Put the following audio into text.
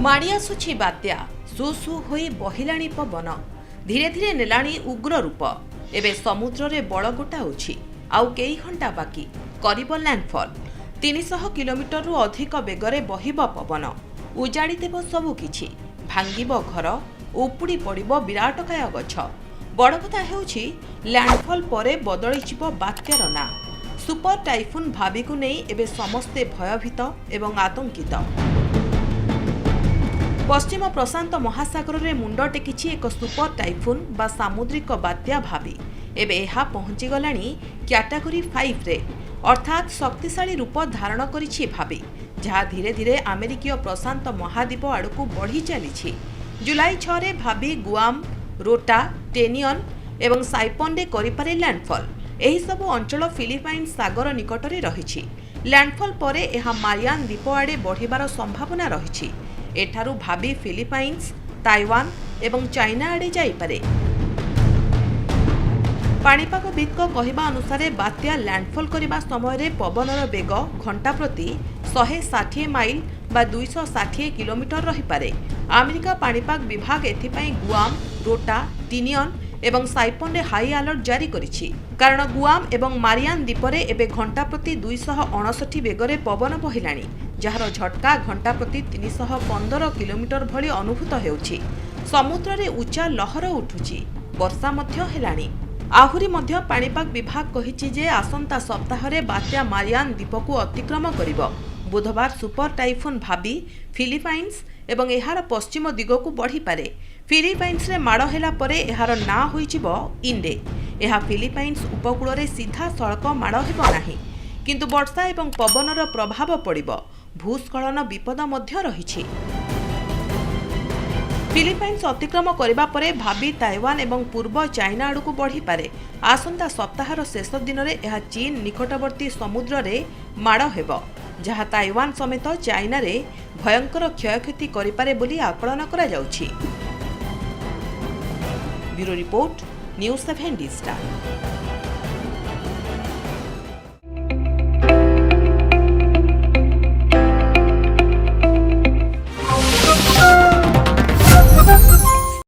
ମାଡ଼ି ଆସୁଛି ବାତ୍ୟା। ସୁ ସୁ ହୋଇ ବହିଲାଣି ପବନ। ଧୀରେ ଧୀରେ ନେଲାଣି ଉଗ୍ର ରୂପ। ଏବେ ସମୁଦ୍ରରେ ବଳ ଗୋଟାଉଛି। ଆଉ କେଇ ଘଣ୍ଟା ବାକି, କରିବ ଲ୍ୟାଣ୍ଡଫଲ୍। 300 କିଲୋମିଟରରୁ ଅଧିକ ବେଗରେ ବହିବ ପବନ। ଉଜାଡ଼ି ଦେବ ସବୁ କିଛି, ଭାଙ୍ଗିବ ଘର, ଉପୁଡ଼ି ପଡ଼ିବ ବିରାଟକାୟ ଗଛ। ବଡ଼ କଥା ହେଉଛି, ଲ୍ୟାଣ୍ଡଫଲ୍ ପରେ ବଦଳିଯିବ ବାତ୍ୟାର ନାଁ। ସୁପର ଟାଇଫୁନ୍ ଭାବିକୁ ନେଇ ଏବେ ସମସ୍ତେ ଭୟଭୀତ ଏବଂ ଆତଙ୍କିତ। ପଶ୍ଚିମ ପ୍ରଶାନ୍ତ ମହାସାଗରରେ ମୁଣ୍ଡ ଟେକିଛି ଏକ ସୁପର ଟାଇଫୁନ୍ ବା ସାମୁଦ୍ରିକ ବାତ୍ୟା ଭାବି। ଏବେ ଏହା ପହଞ୍ଚିଗଲାଣି କ୍ୟାଟାଗୋରୀ 5ରେ, ଅର୍ଥାତ୍ ଶକ୍ତିଶାଳୀ ରୂପ ଧାରଣ କରିଛି ଭାବି, ଯାହା ଧୀରେ ଧୀରେ ଆମେରିକୀୟ ପ୍ରଶାନ୍ତ ମହାଦ୍ୱୀପ ଆଡ଼କୁ ବଢ଼ି ଚାଲିଛି। ଜୁଲାଇ 6ରେ ଭାବି ଗୁଆମ୍, ରୋଟା, ଟେନିଅନ୍ ଏବଂ ସାଇପନ୍ରେ କରିପାରେ ଲ୍ୟାଣ୍ଡଫଲ୍। ଏହିସବୁ ଅଞ୍ଚଳ ଫିଲିପାଇନ୍ସ ସାଗର ନିକଟରେ ରହିଛି। ଲ୍ୟାଣ୍ଡଫଲ୍ ପରେ ଏହା ମାରିଆନ୍ ଦ୍ୱୀପ ଆଡ଼େ ବଢ଼ିବାର ସମ୍ଭାବନା ରହିଛି। ଏଠାରୁ ଭାବି ଫିଲିପାଇନ୍ସ, ତାଇୱାନ ଏବଂ ଚାଇନା ଆଡ଼େ ଯାଇପାରେ। ପାଣିପାଗବିତ୍ଙ୍କ କହିବା ଅନୁସାରେ, ବାତ୍ୟା ଲ୍ୟାଣ୍ଡଫଲ୍ କରିବା ସମୟରେ ପବନର ବେଗ ଘଣ୍ଟା ପ୍ରତି 160 ମାଇଲ ବା 260 କିଲୋମିଟର ରହିପାରେ। ଆମେରିକା ପାଣିପାଗ ବିଭାଗ ଏଥିପାଇଁ ଗୁଆମ୍, ରୋଟା, ଟିନିଅନ୍ ଏବଂ ସାଇପନ୍ରେ ହାଇ ଆଲର୍ଟ ଜାରି କରିଛି। କାରଣ ଗୁଆମ୍ ଏବଂ ମାରିଆନ୍ ଦ୍ୱୀପରେ ଏବେ ଘଣ୍ଟା ପ୍ରତି 259 ବେଗରେ ପବନ ବହିଲାଣି, ଯାହାର ଝଟକା ଘଣ୍ଟା ପ୍ରତି 315 କିଲୋମିଟର ଭଳି ଅନୁଭୂତ ହେଉଛି। ସମୁଦ୍ରରେ ଉଚ୍ଚା ଲହର ଉଠୁଛି, ବର୍ଷା ମଧ୍ୟ ହେଲାଣି। ଆହୁରି ମଧ୍ୟ ପାଣିପାଗ ବିଭାଗ କହିଛି ଯେ ଆସନ୍ତା ସପ୍ତାହରେ ବାତ୍ୟା ମାରିଆନ୍ ଦ୍ୱୀପକୁ ଅତିକ୍ରମ କରିବ। ବୁଧବାର ସୁପର ଟାଇଫୁନ୍ ଭାବି ଫିଲିପାଇନ୍ସ ଏବଂ ଏହାର ପଶ୍ଚିମ ଦିଗକୁ ବଢ଼ିପାରେ। ଫିଲିପାଇନ୍ସରେ ମାଡ଼ ହେଲା ପରେ ଏହାର ନାଁ ହୋଇଯିବ ଇଣ୍ଡେ। ଏହା ଫିଲିପାଇନ୍ସ ଉପକୂଳରେ ସିଧାସଳଖ ମାଡ଼ ହେବ ନାହିଁ, କିନ୍ତୁ ବର୍ଷା ଏବଂ ପବନର ପ୍ରଭାବ ପଡ଼ିବ। ଭୂସ୍ଖଳନ ବିପଦ ମଧ୍ୟ ରହିଛି। ଫିଲିପାଇନ୍ସ ଅତିକ୍ରମ କରିବା ପରେ ଭାବି ତାଇୱାନ ଏବଂ ପୂର୍ବ ଚାଇନା ଆଡ଼କୁ ବଢ଼ିପାରେ। ଆସନ୍ତା ସପ୍ତାହର ଶେଷ ଦିନରେ ଏହା ଚୀନ ନିକଟବର୍ତ୍ତୀ ସମୁଦ୍ରରେ ମାଡ଼ ହେବ, ଯାହା ତାଇୱାନ ସମେତ ଚାଇନାରେ ଭୟଙ୍କର କ୍ଷୟକ୍ଷତି କରିପାରେ ବୋଲି ଆକଳନ କରାଯାଉଛି। Bureau report, news 7 digital.